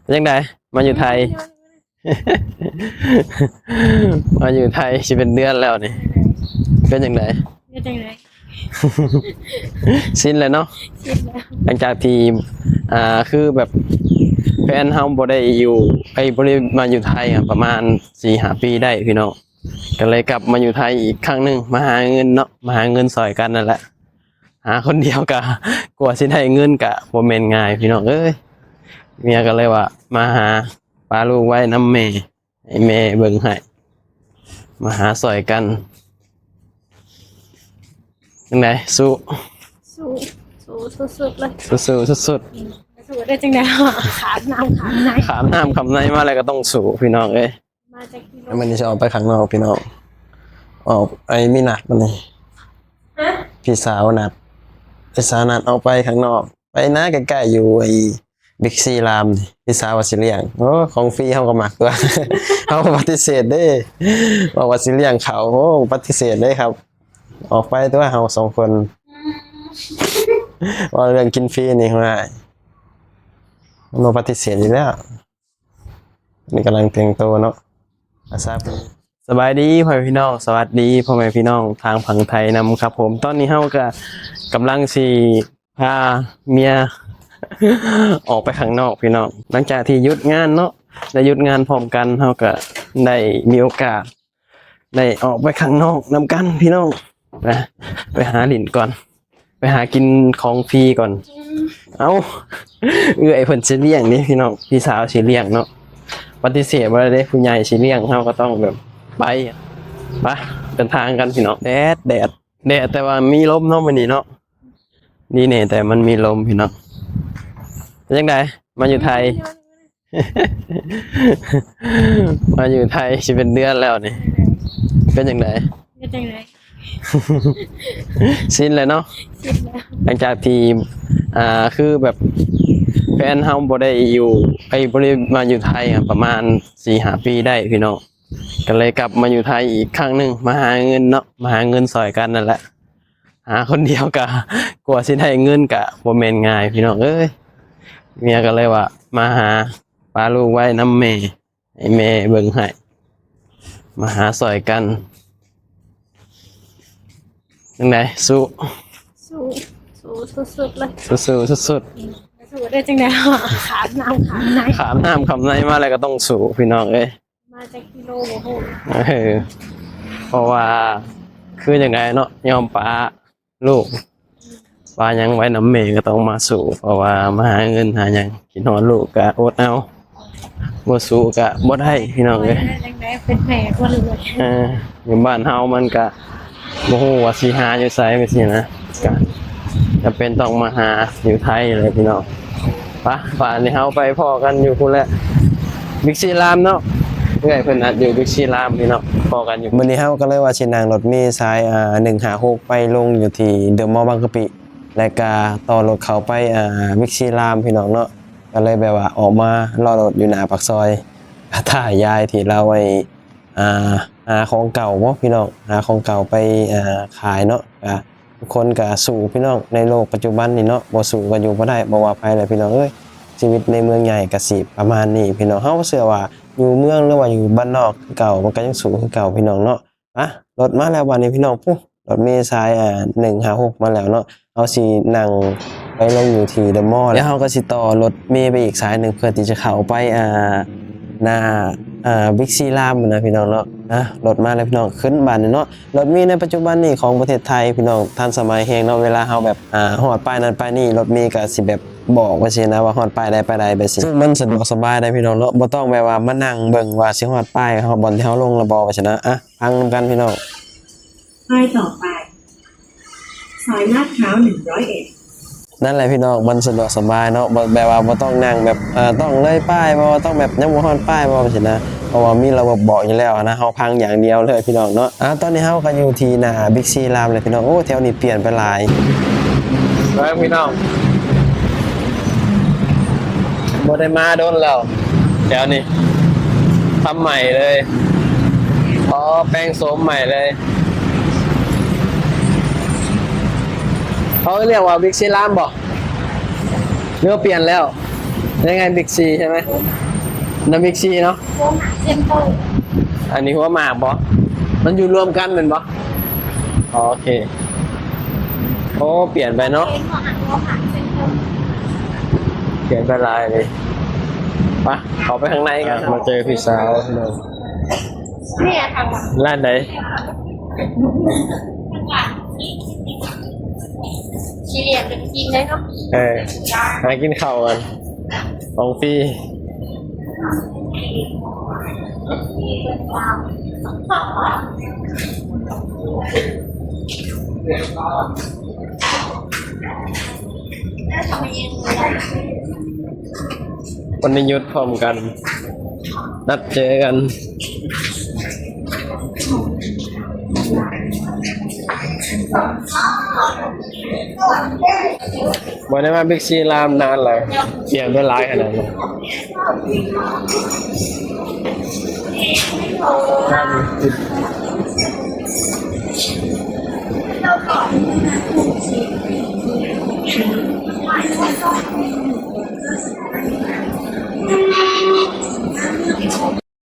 ເປັນຈັ່ງໃດ ມາຢູ່ໄທ? ມາຢູ່ໄທຊິເປັນເດືອນແລ້ວນີ້ ເປັນຈັ່ງໃດ? ເປັນຈັ່ງໃດ? ຊິນແລ້ວເນາະ ຊິນແລ້ວ. ຫຼັງຈາກທີ່ ອ່າ ຄືແບບແຟນເຮົາບໍ່ໄດ້ຢູ່ ໄອ້ ບໍ່ໄດ້ມາຢູ່ໄທອະ ປະມານສີ່ຫ້າປີໄດ້ພີ່ນ້ອງ ກໍເລີຍກັບມາຢູ່ໄທອີກຄັ້ງໜຶ່ງ ມາຫາເງິນເນາະ ມາຫາເງິນຊ່ອຍກັນນັ້ນແຫຼະ. ຫາຄົນດຽວກະ ກວ່າຊິໄດ້ເງິນກະບໍ່ແມ່ນງ່າຍພີ່ນ້ອງເອີຍ. ເມຍກໍເລີຍວ່າມາຫາ ປະລູກໄວ້ນຳແມ່ ໃຫ້ແມ່ເບິ່ງໃຫ້ ມາຫາຊ່ອຍກັນ. ຈັ່ງໃດ? ສູ້ ສູ້ ສູ້ສຸດໆເລີຍ ສູ້ໆສຸດໆ. ອືມ ສູ້ໄດ້ຈັ່ງໃດ? ຂ້າມນ້ຳຂ້າມໃນ ຂ້າມນ້ຳຂ້າມໃນມາແລ້ວກໍຕ້ອງສູ້ພີ່ນ້ອງເອີຍ. ມາຈາກກິໂລ? ມື້ນີ້ຊິອອກໄປຂ້າງນອກພີ່ນ້ອງ ອອກ ໄອ້ ມີນັດມື້ນີ້. ຮະ? ພີ່ສາວນັດ ພີ່ສາວນັດອອກໄປຂ້າງນອກ ໄປນາໃກ້ໆຢູ່ໄອ້ ບິກຊີລາມນີ້ ພີ່ສາວວ່າຊິລ້ຽງ. ໂອ້ ຂອງຟຣີເຮົາກໍມັກຕົວະ ເຮົາປະຕິເສດເດ້ ບອກວ່າຊິລ້ຽງເຂົ້າ ໂອ້ ປະຕິເສດເດ້ຄັບ. ອອກໄປຕົວະເຮົາສອງຄົນ ອືມ ເວົ້າເລື່ອງກິນຟຣີນີ້ ໂອ້ຍ ບໍ່ປະຕິເສດຢູ່ແລ້ວ. ນີ້ກຳລັງແຕ່ງໂຕເນາະ ອາຊາ. ສະບາຍດີພໍ່ແມ່ພີ່ນ້ອງ ສະຫວັດດີພໍ່ແມ່ພີ່ນ້ອງທາງຝັ່ງໄທນຳຄັບຜົມ. ຕອນນີ້ເຮົາກະກຳລັງຊິພາເມຍອອກໄປຂ້າງນອກພີ່ນ້ອງ ຫຼັງຈາກທີ່ຢຸດງານເນາະ ໄດ້ຢຸດງານພ້ອມກັນ ເຮົາກະໄດ້ມີໂອກາດໄດ້ອອກໄປຂ້າງນອກນຳກັນພີ່ນ້ອງ. ໄປ ໄປຫາຫຼິ້ນກ່ອນ ໄປຫາກິນຂອງຟຣີກ່ອນ. ເອົ້າ ເອື້ອຍເພິ່ນຊິລ້ຽງເດ້ພີ່ນ້ອງ ພີ່ສາວຊິລ້ຽງເນາະ ປະຕິເສດບໍ່ໄດ້ເດ້ ຜູ້ໃຫຍ່ຊິລ້ຽງ ເຮົາກໍຕ້ອງແບບໄປ. ໄປ ເດີນທາງກັນພີ່ນ້ອງ. ແດດ ແດດ ແດດ ແຕ່ວ່າມີລົມເນາະມື້ນີ້ເນາະ ດີແດ່ແຕ່ມັນມີລົມພີ່ນ້ອງ. ເປັນຈັ່ງໃດ ມາຢູ່ໄທ? ມາຢູ່ໄທຊິເປັນເດືອນແລ້ວນີ້ ເປັນຈັ່ງໃດ? ເປັນຈັ່ງໃດ? ຊິນແລ້ວເນາະ ຊິນແລ້ວ. ຫຼັງຈາກທີ່ ອ່າ ຄືແບບແຟນເຮົາບໍ່ໄດ້ຢູ່ ໄອ້ ບໍ່ໄດ້ມາຢູ່ໄທອະ ປະມານສີ່ຫ້າປີໄດ້ພີ່ນ້ອງ ກໍເລີຍກັບມາຢູ່ໄທອີກຄັ້ງໜຶ່ງ ມາຫາເງິນເນາະ ມາຫາເງິນຊ່ອຍກັນນັ້ນແຫຼະ. ຫາຄົນດຽວກະ ກວ່າຊິໄດ້ເງິນກະບໍ່ແມ່ນງ່າຍພີ່ນ້ອງເອີຍ. ເມຍກໍເລີຍວ່າມາຫາ ປະລູກໄວ້ນຳແມ່ ໃຫ້ແມ່ເບິ່ງໃຫ້ ມາຫາຊ່ອຍກັນ. ຈັ່ງໃດ? ສູ້ ສູ້ ສູ້ສຸດໆເລີຍ ສູ້ໆສຸດໆ. ອືມ ສູ້ໄດ້ຈັ່ງໃດ? ຂ້າມນ້ຳຂ້າມໃນ ຂ້າມນ້ຳຂ້າມໃນມາແລ້ວກໍຕ້ອງສູ້ພີ່ນ້ອງເອີຍ. ມາຈາກກິໂລບໍ່ຮູ້ ເອີ ເພາະວ່າຄືຈັ່ງໃດເນາະ ຍອມປະລູກ ປະຫຍັງໄວ້ນຳແມ່ກໍຕ້ອງມາສູ້ ເພາະວ່າມາຫາເງິນຫາຫຍັງ ຄິດຮອດລູກກໍອົດເອົາ ບໍ່ສູ້ກໍບໍ່ໄດ້ພີ່ນ້ອງເອີຍ. ຈັ່ງໃດເປັນແມ່ຄົນເລີຍ ເອີ ຢູ່ບ້ານເຮົາມັນກໍ ບໍ່ຮູ້ວ່າຊິຫາຢູ່ໃສແບບຊີ້ນະ ກະຈຳເປັນຕ້ອງມາຫາຢູ່ໄທແຫຼະພີ່ນ້ອງ. ປະ ບາດນີ້ເຮົາໄປພໍ້ກັນຢູ່ພຸ້ນແຫຼະ ບິກຊີລາມເນາະ ເອື້ອຍເພິ່ນນັດຢູ່ບິກຊີລາມພີ່ນ້ອງ ພໍ້ກັນຢູ່. ມື້ນີ້ເຮົາກໍເລີຍວ່າຊິນັ່ງລົດເມສາຍ ອ່າ ໜຶ່ງຫ້າຫົກ ໄປລົງຢູ່ທີ່ເດີມໍບາງກະປິ ແລະກະຕໍ່ລົດເຂົ້າໄປ ອ່າ ບິກຊີລາມພີ່ນ້ອງເນາະ ກໍເລີຍແບບວ່າອອກມາລໍລົດຢູ່ໜ້າປາກຊອຍ ຖ້າຍາຍທີ່ລາວໄວ້ ອ່າ ຫາຂອງເກົ່າບໍພີ່ນ້ອງ ຫາຂອງເກົ່າໄປ ອ່າ ຂາຍເນາະ. ກະທຸກຄົນກະສູ້ພີ່ນ້ອງ ໃນໂລກປັດຈຸບັນນີ້ເນາະ ບໍ່ສູ້ກໍຢູ່ບໍ່ໄດ້ ບໍ່ວ່າໃຜແຫຼະພີ່ນ້ອງເອີຍ. ຊີວິດໃນເມືອງໃຫຍ່ກະຊິປະມານນີ້ພີ່ນ້ອງ ເຮົາເຊື່ອວ່າຢູ່ເມືອງ ຫຼືວ່າຢູ່ບ້ານນອກຄືເກົ່າ ມັນກະຍັງສູ້ຄືເກົ່າພີ່ນ້ອງເນາະ. ອະ ລົດມາແລ້ວບາດນີ້ພີ່ນ້ອງ ພຸ້ນ ລົດເມສາຍ ອ່າ ໜຶ່ງຫ້າຫົກ ມາແລ້ວເນາະ. ເຮົາຊິນັ່ງໄປລົງຢູ່ທີ່ເດີມໍ ແລ້ວເຮົາກໍຊິຕໍ່ລົດເມໄປອີກສາຍໜຶ່ງ ເພື່ອທີ່ຈະເຂົ້າໄປ ອ່າ ໜ້າ ອ່າ ບິກຊີລາມນະພີ່ນ້ອງເນາະ. ອະ ລົດມາແລ້ວພີ່ນ້ອງ ຂຶ້ນບາດນີ້ເນາະ. ລົດເມໃນປັດຈຸບັນນີ້ຂອງປະເທດໄທພີ່ນ້ອງ ທັນສະໄໝແຮງເນາະ ເວລາເຮົາແບບ ອ່າ ຮອດປ້າຍນັ້ນປ້າຍນີ້ ລົດເມກໍຊິແບບບອກໄວ້ຊີ້ນະ ວ່າຮອດປ້າຍໃດປ້າຍໃດແບບຊີ້ ຊຶ່ງມັນສະດວກສະບາຍໄດ໋ພີ່ນ້ອງເນາະ ບໍ່ຕ້ອງແບບວ່າມານັ່ງເບິ່ງວ່າຊິຮອດປ້າຍ ຮອດບ່ອນທີ່ເຮົາລົງແລ້ວບໍ່ວ່າຊີ້ນະ. ອະ ຟັງນຳກັນພີ່ນ້ອງ. ซอยต่อไป ซอยลาดพร้าว หนึ่งร้อยเอ็ด ນັ້ນແຫຼະພີ່ນ້ອງ ມັນສະດວກສະບາຍເນາະ ບໍ່ ແບບວ່າບໍ່ຕ້ອງນັ່ງແບບ ເອີ ຕ້ອງເລີຍປ້າຍບໍ່ ຕ້ອງແບບຍັງບໍ່ຮອດປ້າຍບໍ່ ຊີ້ນະ ເພາະວ່າມີລະບົບບອກຢູ່ແລ້ວນະ ເຮົາຟັງຢ່າງດຽວເລີຍພີ່ນ້ອງເນາະ. ອາ ຕອນນີ້ເຮົາກໍຢູ່ທີ່ໜ້າບິກຊີລາມແລ້ວພີ່ນ້ອງ. ໂອ້ ແຖວນີ້ປ່ຽນໄປຫຼາຍ. ເບິ່ງພີ່ນ້ອງ ບໍ່ໄດ້ມາດົນແລ້ວ ແຖວນີ້ທຳໃໝ່ເລີຍ ອໍ ແປງໂສມໃໝ່ເລີຍ. ເຂົາເອີ້ນວ່າບິກຊີລາມບໍ່ ຫຼືວ່າປ່ຽນແລ້ວ? ຍັງໄງ ບິກຊີໃຊ່ໄໝ? ນະ ບິກຊີເນາະ. ຫົວໝາກເຊັນເຕີ ອັນນີ້ຫົວໝາກບໍ່? ມັນຢູ່ລວມກັນແມ່ນບໍ່? ໂອເຄ. ໂອ້ ປ່ຽນໄປເນາະ. ເຫັນບໍ່ ອັນຫົວໝາກເຊັນເຕີ ປ່ຽນໄປຫຼາຍເລີຍ. ໄປ ເຂົ້າໄປຂ້າງໃນກັນ. ມາເຈີພີ່ສາວ ນີ້ ຮ້ານໃດ? ຊິລຽນເປັນກິນໄດ້ເນາະ. ເອີ ຫາກິນເຂົ້າກັນ ຂອງຟຣີ. ວັນນີ້ຢຸດພ້ອມກັນ ນັດເຈີກັນ. ບໍ່ໄດ້ມາບິກຊີລາມນານແລ້ວ ປ່ຽນໄປຫຼາຍຂະໜາດນັ້ນ.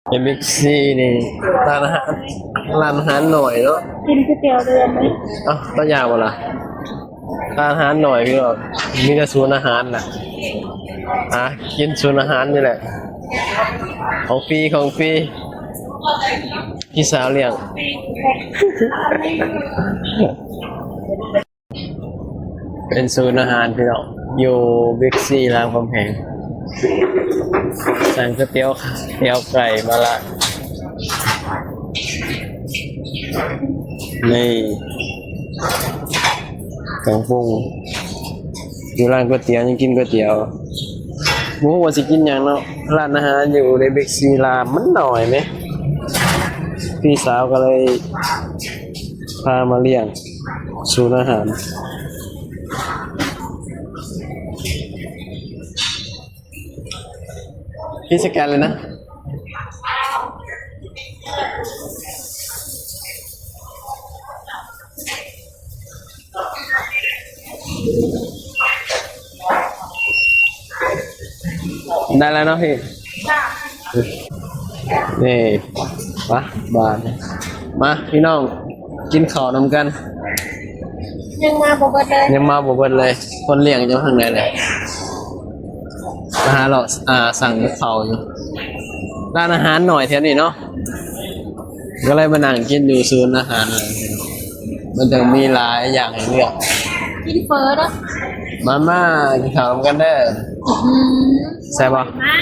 ໃນບິກຊີນີ້ ຮ້ານອາຫານ ຮ້ານອາຫານໜ້ອຍເນາະ. ກິນກ໋ວຍຕຽວເດີມໄໝ? ເອົ້າ ຕາຢາກບໍ່ລະ? ຮ້ານອາຫານໜ້ອຍພີ່ນ້ອງ ມີແຕ່ສູນອາຫານນະ. ອ່າ ກິນສູນອາຫານນີ້ແຫຼະ ຂອງຟຣີ ຂອງຟຣີ ພີ່ສາວລ້ຽງ. ເປັນສູນອາຫານພີ່ນ້ອງ ຢູ່ບິກຊີລາມຄຳແຫງ. ສັ່ງກ໋ວຍຕຽວ ຕຽວໄກ່ມາລະ ນີ້ ເຄື່ອງປຸງ. ຢູ່ຮ້ານກ໋ວຍຕຽວຍັງກິນກ໋ວຍຕຽວ ບໍ່ຮູ້ວ່າຊິກິນຫຍັງເນາະ. ຮ້ານອາຫານຢູ່ໃນບິກຊີລາມມັນໜ້ອຍແມ ພີ່ສາວກໍເລີຍພາມາລ້ຽງສູນອາຫານ. ພີ່ສະແກນເລີຍນະ. ໄດ້ແລ້ວເນາະພີ່. ນີ້ ມາ ບາດນີ້ ມາພີ່ນ້ອງ ກິນເຂົ້ານຳກັນ. ຍັງມາບໍ່ເບິດເລີຍ ຍັງມາບໍ່ເບິດເລີຍ. ຄົນລ້ຽງຢູ່ທາງໃດແຫຼະ ມາຫາເລາະ ອ່າ ສັ່ງກັບເຂົ້າຢູ່. ຮ້ານອາຫານໜ້ອຍແຖວນີ້ເນາະ ກໍເລີຍມານັ່ງກິນຢູ່ສູນອາຫານ ມັນຈັ່ງມີຫຼາຍຢ່າງໃຫ້ເລືອກ. ກິນເຝີເດີ ມາ ມາກິນເຂົ້ານຳກັນເດີ. ອືມ ແຊບບໍ່? ມາ.